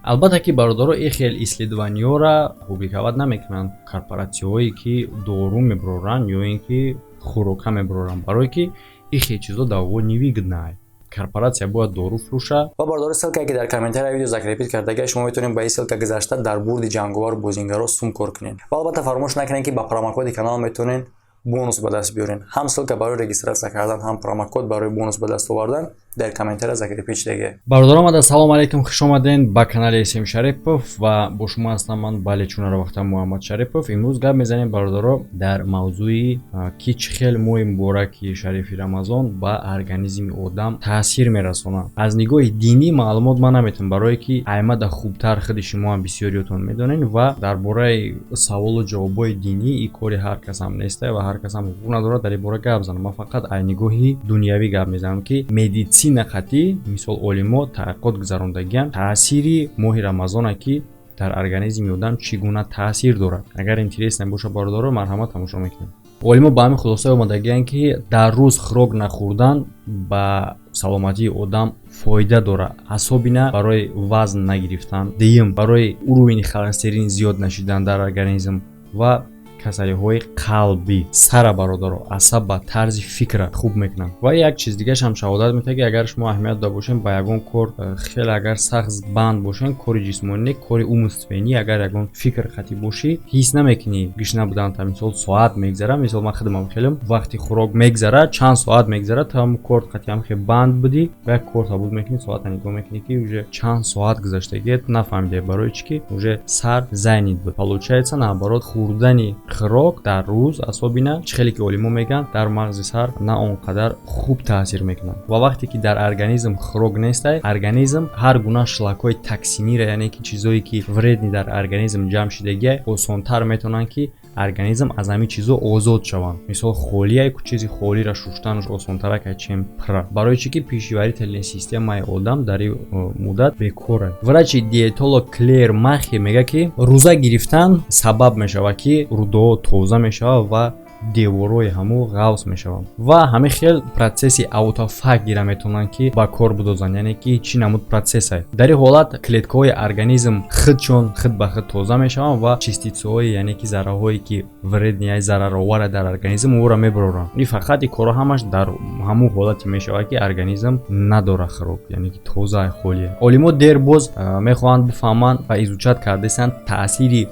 Албатта ки, бародаро, ин хел исследованиёра публиковать намекунанд корпоратсияҳое, ки дору мебароранд ё ин ки хӯрока мебароранд, барое ки ин хел чизо даво невыгодно. Корпоратсия бояд дору фурӯша. Ва, бародаро, ссылка, ки дар комментария видео закрепить кардага, шумо метавонед ба ин ссылка гузашта, дар бурди ҷанговару бозингаро сум кор кунед. Ва албатта фаромӯш накунед, ки ба промокоди канал метавонед бонус ба даст биёред. Ҳам ссылка барои регистрация кардан, ҳам промокод барои бонус ба даст овардан дар комментария закрепить шудага. Бародарон, ассалому алайкум, хуш омадед ба канали См Шарипов ва бо шумо ҳастам ман, бале, чунара вақта, Муҳаммад Шарипов. Имрӯз гап мезанем, бародаро, дар мавзӯи, ки чӣ хел моҳи мубораки шарифи Рамазон ба организми одам таъсир мерасонад. Аз нигоҳи динӣ маълумот ман наметавонам, барое ки аймада хубтар худи шумо ҳам бисёриётон медонед. Ва дар бораи саволу ҷавобҳои динӣ и кори ҳар касам неста ва ҳар касам ҳуқуқ надорад дар ин бора гап занад. Ман фақат аз нигоҳи дунявӣ гап мезанам, ки медицина қатъӣ, мисол, олимо таҳқиқот гузарондагианд таъсири моҳи Рамазона, ки дар организми одам чӣ гуна таъсир дорад. Агар интересно боша, бародаро, марҳамат, тамошо мекунем. Олимо ба ҳамин хулоса омадагианд, ки дар рӯз хӯрок нахӯрдан ба саломатии одам фоида дорад, особенно барои вазн нагирифтан, дуюм, барои уровени холестерин зиёд нашидан дар организм ва касалиҳои қалбӣ. Сара, бародаро, асаб ба тарзи фикра хуб мекунанд. Ва як чиз дигарашам шаҳодат медиҳад, ки агар шумо аҳамият дода бошед ба ягон кор, хеле агар сахт банд бошед, кори ҷисмонӣ не, кори умственный, агар ягон фикр қатӣ бошӣ, ҳис намекунӣ гишна буданта. Мисол, соат мегзара. Мисол, ман худамам хелем, вақти хӯрок мегзара, чанд соат мегзара, ту ҳам кор қатӣ ҳам хел банд будӣ ва як кор табуд мекунӣ, соата нигоҳ мекунӣ, ки уже чанд соат гузаштагиет, нафаҳмидӣ, барои чӣ ки уже сар занят буд. Получается, наоборот, хӯрдани хӯрок дар рӯз, особенно, чӣ хеле ки олимо мегӯянд, дар мағзи сар на он қадар хуб таъсир мекунад. Ва вақте ки дар организм хӯрок нестай, организм ҳар гуна шлакҳои токсинира, яъне ки чизое ки вредный дар организм ҷамъ шидагия, осонтар метавонанд, ки организм аз ҳамин чизо озод шаванд. Мисол, холия, чизи холиро шуштанаш осонтарак, чем пра. Барои чӣ ки пищеварительная системаи одам дар ин муддат бекора. Врачи диетолог Клер Махи мегӯяд, ки рӯза гирифтан сабаб мешавад, ки рӯдаҳо тоза мешавад ва деворҳои ҳамун ғафз мешаванд ва ҳамин хел процесси аутофагиро метавонанд, ки ба кор бидозанд. Яъне ки чӣ намуд процессе? Дар ин ҳолат клеткаҳои организм худшон худ ба худ тоза мешаванд ва частицаҳои, яъне ки зарраҳое ки вредный, зараровара дар организм, ӯро мебароранд. И фақат ин корҳо ҳамаш дар ҳамун ҳолате мешавад, ки организм надорад хӯрок, яъне ки тоза, холия. Олимо дербоз мехоҳанд бифаҳманд ва изучать кардасанд таъсири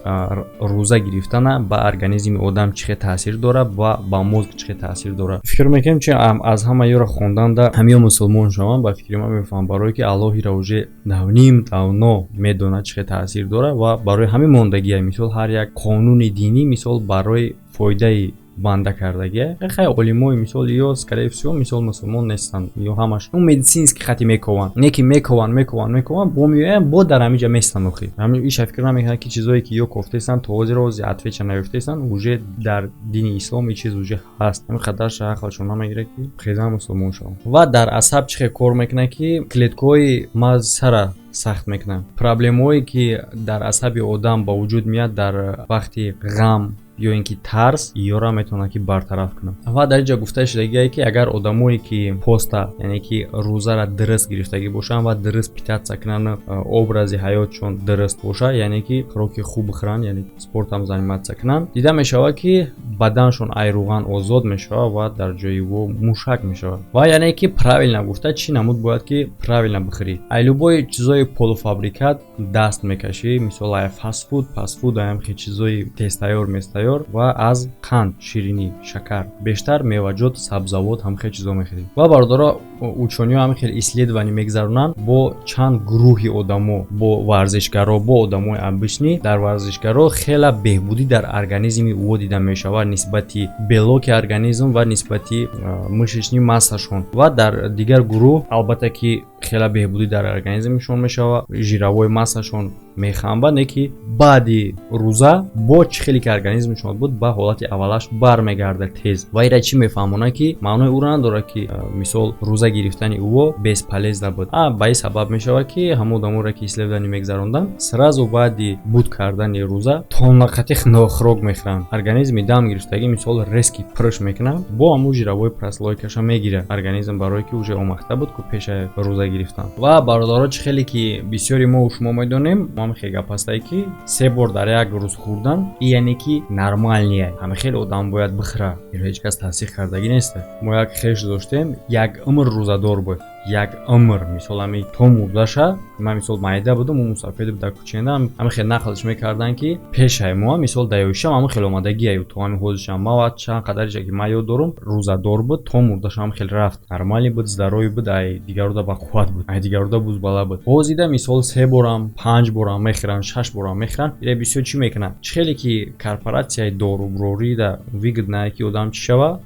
рӯза гирифтана ба организми одам чӣ хел таъсир дорад ва ба мозг чӣ хел таъсир дорад. Фикр мекунем, чи аз ҳама ёро хонданда ҳамиё мусулмон шаванд, ба фикри ман, мефаҳмам, барое ки Аллоҳира уже давным-давно медонад, чӣ хел таъсир дорад ва барои ҳамин мондагия. Мисол, ҳар як қонуни динӣ, мисол, барои фоидаи банда кардагия. Хай, олимои, мисол, ё, скорее всего, мисол, мусулмон нестанд ё ҳамаш ун медицинский хати мекованд, не ки мекованд, мекованд, мекованд, бо меоянд, бо дар ҳамиҷа местанд. Охи ҳамин иша фикр намекунанд, ки чизое ки ё кофтаистанд, то ҳозир ҳози отвеча наёфтаистанд, уже дар дини ислом и чиз уже ҳаст. Ҳамин қадарша ақлшон намегирад, ки хезан мусулмон шаванд. Ва дар асаб чӣ хел кор мекунад, ки клеткаҳои мағзи сара сахт мекунад. Проблемаҳое, ки дар асаби одам ба вуҷуд меяд дар вақти ғам ё ин ки тарс, ёра метавонад, ки бартараф кунад. Ва дар инҷа гуфта шудагие, ки агар одамое ки поста, яъне ки рӯзара дуруст гирифтагӣ бошанд ва дуруст питаться кунанд, образи ҳаётшон дуруст бошад, яъне ки хӯроки хуб бихӯранд, яъне спортам заниматься кунанд, дида мешавад, ки баданшон ай рӯған озод мешавад ва дар ҷои во мушак мешавад. Ва яъне ки правильно гуфта, чӣ намуд бояд ки правильно бихӯрӣ? Ай любой чизои полуфабрикат даст мекашӣ, мисол, ай фастфуд, пастфуд, ай чизои тезтайёр, мезтайёр, ва аз қанд, ширинӣ, шакар. Бештар меваҷот, сабзавот, ҳамхел чизо мехӯрӣ. Ва, бародаро, учёныйҳо ҳамин хел исследование мегузаронанд бо чанд гурӯҳи одамо: бо варзишгаро, бо одамои обычный. Дар варзишгаро хела беҳбудӣ дар организми ӯ дида мешавад нисбати белоки организм ва нисбати мышечный массашон. Ва дар дигар гурӯҳ, албатта ки, хела беҳбудӣ дар организмшон мешавад, жировой массашон меафта, но дар Мехамба не ки баъди рӯза бо чӣ хеле ки организми шумо буд, ба ҳолати аввалаш бармегардад тез. Ва ира чӣ мефаҳмонад, ки маънои ӯро надорад, ки мисол, рӯза гирифтани ӯо бесполезно буд. А ба ин сабаб мешавад, ки ҳамон одаморе ки исследование мегзаронданд, сразу баъди буд кардани рӯза тоннақати хӯрок мехӯранд. Организми дам гирифтагӣ, мисол, резкий пурш мекунад, бо ҳамун жировой прослойка ша мегирад организм, барое ки уже омахта буд ку пеша рӯза гирифтан. Ва, бародаро, чӣ хеле ки бисёри мо шумо медонем, ҳам хеле гап ҳастае, ки се бор дар як рӯз хӯрдан и яъне ки нормальный я, ҳама хеле одам бояд бихӯра. Иро ҳеҷ кас тасдиқ кардагӣ нест. Мо як хеш доштем, як умр рӯзадор буд, як умр, мисол, ҳами то мурдаша. Ман, мисол, майда будам, ӯ мусафед буд, дар кӯчаенда ҳами хеле нақлш мекарданд, ки пешаи мо, мисол, даёишам ҳамн хеле омадагия, то ҳами ҳозишам ма чанд қадариша ки ман ёд дорум, рӯзадор буд то мурдаша. Ҳам хеле рафт, нормальный буд, здоровый буд, ай дигаруда бақувват буд, ай дигаруда бузбала буд. Ҳозида, мисол, се борам, панҷ борам мехӯранд, шаш борам мехӯранд. Ира бисёр чӣ мекунанд? Чӣ хеле ки корпоратсияи доруброрида выгодно, ки одам чӣ шава,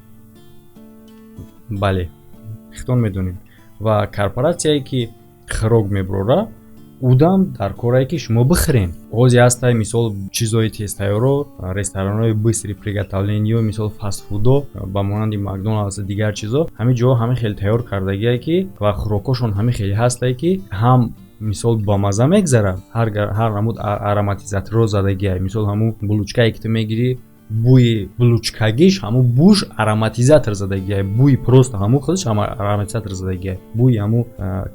бале, хитон медонем. Ва корпоратсияе ки хӯрок мебурора, удам дар корае, ки шумо бихӯрен. Ҳози ҳастай, мисол, чизои тезтайёро, ресторанҳои быстрый приготовление, мисол, фастфудо ба монанди Макдоналдс, дигар чизо. Ҳамин ҷоҳо ҳамин хеле тайёр кардагие, ки ва хӯрокҳошон ҳамин хеле ҳастае, ки ҳам, мисол, ба мазза мегзарад, ҳар намуд ароматизаторро задагия. Мисол, ҳамун булочка е ки ту мегирӣ, бӯи булочка гиш, ҳамун бӯш ароматизатор задагия, бӯи просто ҳамун худаш ароматизатор задагия, бӯи ҳамун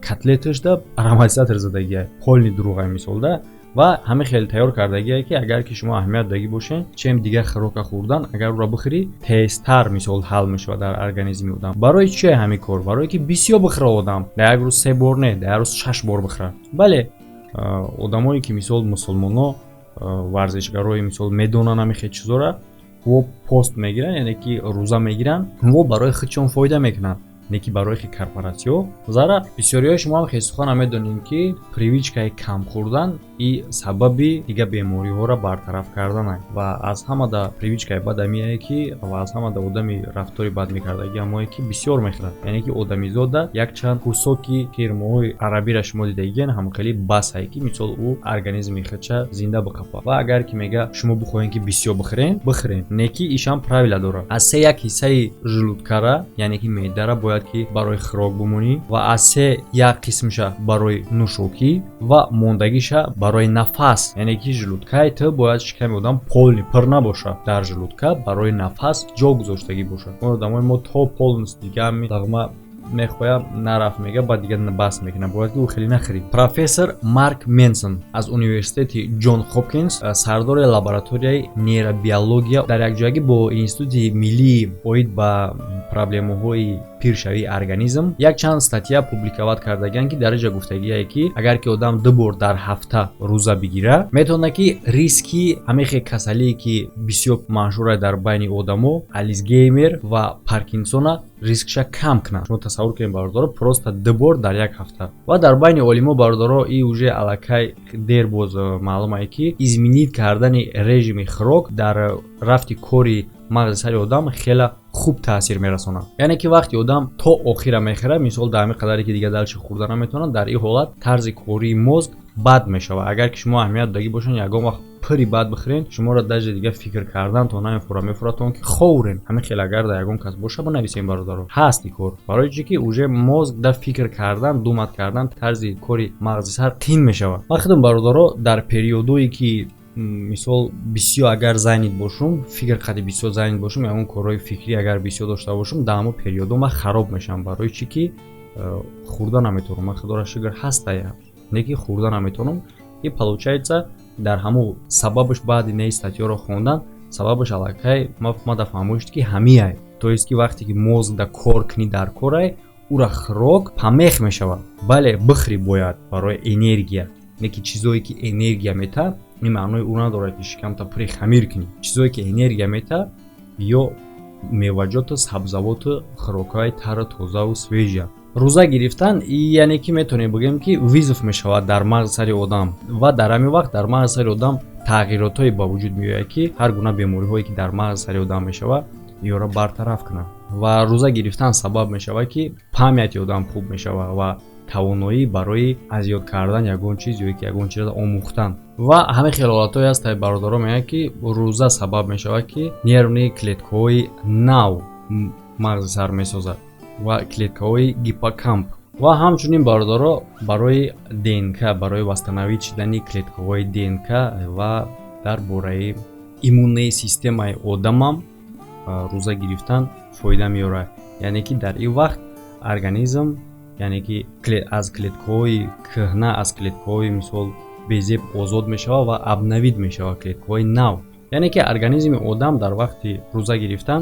котлеташда ароматизатор задагия, полный дурӯғай, мисол да. Ва ҳамин хеле тайёр кардагие, ки агар ки шумо аҳамият додагӣ бошед, чем дигар хӯрока хӯрдан, агар ӯро бихӯрӣ, тезтар, мисол, ҳал мешавад дар организми одам. Барои чие ҳамин кор? Барое ки бисёр бихӯра одам, дар як рӯз се бор не, дар як рӯз шаш бор бихӯра. Бале, одамое ки, мисол, мусулмоно, варзишгарои, мисол, медонанд ҳамин хел чизора, во пост мегиранд, яъне ки рӯза мегиранд, во барои худшон фоида мекунанд, не ки барои корпоратсиё зарар. Бисёриҳои шумо ҳам хел сухана медонем, ки привычка и кам хӯрдан и сабаби дигар бемориҳоро бартараф карданай. Ва аз ҳамада привычка и бад амие, ки ва аз ҳамада одами рафтори бад мекардагӣ ҳамое, ки бисёр мехӯрад. Яъне ки одамизода якчанд кусок и хирмоҳои арабиро шумо дидагиен, ҳам хеле басае, ки, мисол, ӯ организми худша зинда биқапад. Ва агар ки мега, шумо бихоҳем, ки бисёр бихӯрем, бихӯрем, не ки ишам правила дорад: аз се як ҳиссаи желудка ра, яъне ки меъдара, бояд ки барои хӯрок бимонӣ, ва аз се як қисмша барои нӯшокӣ, ва мондагиша барои нафас. Яъне ки желудка и ту бояд, шиками одам полный пур набошад, дар желудка барои нафас ҷо гузоштагӣ бошад. Одамои мо то полностью дига лағма мехоҳам нарафт, мега, баъд дига бас мекунам, бояд ки ӯ хеле нахӯрид. Профессор Марк Менсон аз Университети Ҷон Хопкинс, сардори лабораторияи нейробиология дар якҷоягӣ бо Институти миллии оид ба проблемаҳои пиршавии организм, якчанд статья публиковать кардагианд, ки дар инҷа гуфтагие, ки агар ки одам ду бор дар ҳафта рӯза бигира, метавонад, ки риски ҳамин хел касалие, ки бисёр машҳура дар байни одамо, Алцгеймер ва Паркинсона, рискша кам кунад. Шумо тасаввур кунед, бародаро, просто ду бор дар як ҳафта. Ва дар байни олимо, бародаро, и уже аллакай дер боз маълумае, ки изменить кардани режими хӯрок дар рафти кори мағзи сари одам хеле хуб таъсир мерасонад. Яъне ки вақти одам то охира мехӯрад, мисол, дар ҳамин қадаре ки дига дальше хӯрда наметавонад, дар ин ҳолат тарзи кории мозг бад мешавад. Агар ки шумо аҳамият додагӣ бошед, ягон вақт пури бад бихӯрен, шуморо даже дига фикр кардан то намефура, мефуратон ки ховрен. Ҳамин хел агар дар ягон кас боша, бинависем, бародаро, ҳаст и кор. Барои чӣ ки уже мозг дар фикр кардан, думать кардан, тарзи кори мағзи сар қин мешавад. Ман худам, бародаро, дар периодое ки, мисол, бисёр агар занят бошум, фикр қади бисёр занят бошум, ягон корҳои фикрӣ агар бисёр дошта бошум, дар ҳамон периодо ман хароб мешавам. Барои чӣ ки хӯрда наметавонам. Ман, худоро шукр, ҳастая, не ки хӯрда наметавонам. И получается, дар ҳамон сабабаш баъди неи статья ро хондан, сабабаш аллакай ма да фаҳмоишд, ки ҳамияй, то есть ки вақте ки мозг да кор кунӣ, дар корай, ура хӯрок помеха мешавад. Бале, бихӯрӣ бояд барои энергия, не ки чизое ки энергия метаҳад, ин маънои ӯ надорад, ки шикамта пури хамир кунӣ. Чизое ки энергия метаҳад ё меваҷоту сабзавоту хӯрокҳои тару тозаву свежий. Рӯза гирифтан, яъне ки метавонем бигӯем, ки вызов мешавад дар мағзи сари одам, ва дар ҳамин вақт дар мағзи сари одам тағйиротҳое ба вуҷуд меояд, ки ҳар гуна бемориҳое, ки дар мағзи сари одам мешавад, ёро бартараф кунад. Ва рӯза гирифтан сабаб мешавад, ки память и одам хуб мешавад ва Тавоноӣ барои аз ёд кардан ягон чиз ё ки ягон чизро омӯхтан. Ва ҳамин хел ҳолатҳое ҳастае, бародаро, мегӯянд, ки рӯза сабаб мешавад, ки нервные клеткаҳои нав мағзи сар месозад ва клеткаҳои гиппокамп. Ва ҳамчунин, бародаро, барои ДНК, барои восстановить шудани клеткаҳои ДНК ва дар бораи иммунная системаи одамам рӯза гирифтан фоида меорад. Яъне ки дар ин вақт организм, яъне ки аз клеткаҳои кӯҳна, аз клеткаҳои, мисол, безеб озод мешавад ва обновить мешавад клеткаҳои нав. Яъне ки организми одам дар вақти рӯза гирифтан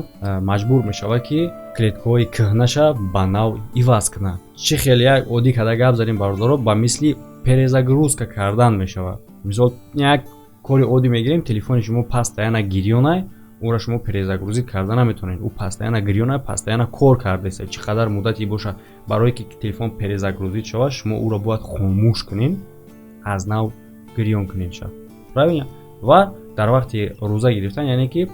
маҷбур мешавад, ки клеткаҳои кӯҳнаша ба нав иваз кунад. Чӣ хеле як оддӣ карда гап задем, бародаро, ба мисли перезагрузка кардан мешавад. Мисол, як кори оддӣ мегирем: телефони шумо постоянно гирёнай, ӯро шумо перезагрузить карда наметавонед. Ӯ постоянно гирёнай, постоянно кор кардааст, чӣ қадар муддате бошад. Барое ки телефон перезагрузить шавад, шумо ӯро бояд хомӯш кунед, аз нав гирён кунед ша, правильно? Ва дар вақти рӯза гирифтан, яъне ки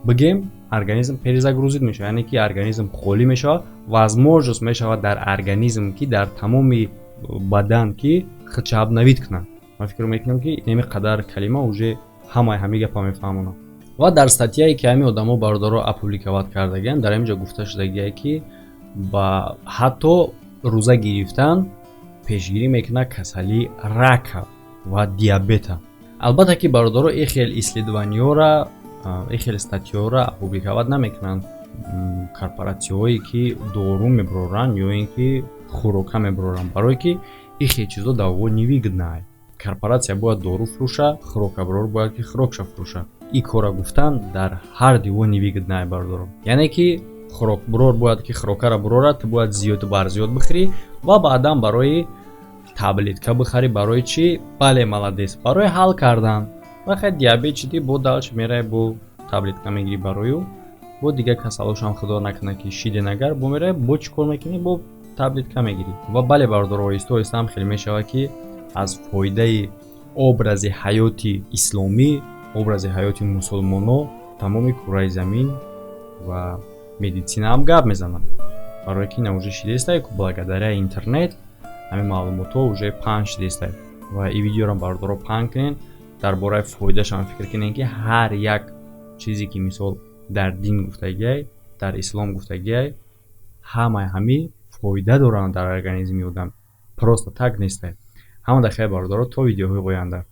бигем, организм перезагрузить мешавад, яъне ки организм холӣ мешавад, возможность мешавад дар организм, ки дар тамоми бадан ки худша обновить кунад. Ман фикр мекунам, ки инами қадар калима уже ҳамаи ҳамин гапа мефаҳмонам. Ва дар статьяе, ки ҳамин одамо, бародаро, опубликовать кардагианд, дар ҳамин ҷо гуфта шудагие, ки ба ҳатто рӯза гирифтан пешгирӣ мекунад касалии рака ва диабета. Албатта ки, бародаро, ин хел исследованиёра, ин хел статьёра опубликовать намекунанд корпоратсияҳое, ки дору мебароранд ё ин ки хӯрока мебароранд, барое ки ин хел чизо даво невыгодно. Корпоратсия бояд дору фурӯша, хӯрокабарор бояд ки хӯрокша фурӯша. Ин кора гуфтан дар ҳар диво невыгодно, бародаро. Яъне ки хӯрокбурор бояд ки хӯрокаро бурорад, ту бояд зиёд бар зиёд бихӯрӣ ва баъдан барои таблетка бихарӣ. Барои чӣ? Бале, молодец, барои ҳал кардан. Вақте диабет шидӣ, бо дальше меравӣ, бо таблетка мегирӣ барои ӯ. Бо дигар касалошам, худо накунад, ки шиден, агар бо меравӣ, бо чӣ кор мекунӣ? Бо таблетка мегирӣ. Ва бале, бародаро, оҳиста оҳиста ҳам хеле мешавад, ки аз фоидаи образи ҳаёти исломӣ, образи ҳаёти мусулмоно тамоми кураи замин ва медицина ҳам гап мезананд, барое ки ина уже шидестай, благодаря интернет ҳамин маълумотҳо уже паҳн шидестай. Ва ин видеоро, бародаро, паҳн кунед, дар бораи фоидашам фикр кунед, ки ҳар як чизе, ки, мисол, дар дин гуфтагиай, дар ислом гуфтагиай, ҳамаи ҳамин фоида доранд дар организми одам, просто так нестай. Ҳамада хайр, бародаро, то видеоҳои оянда.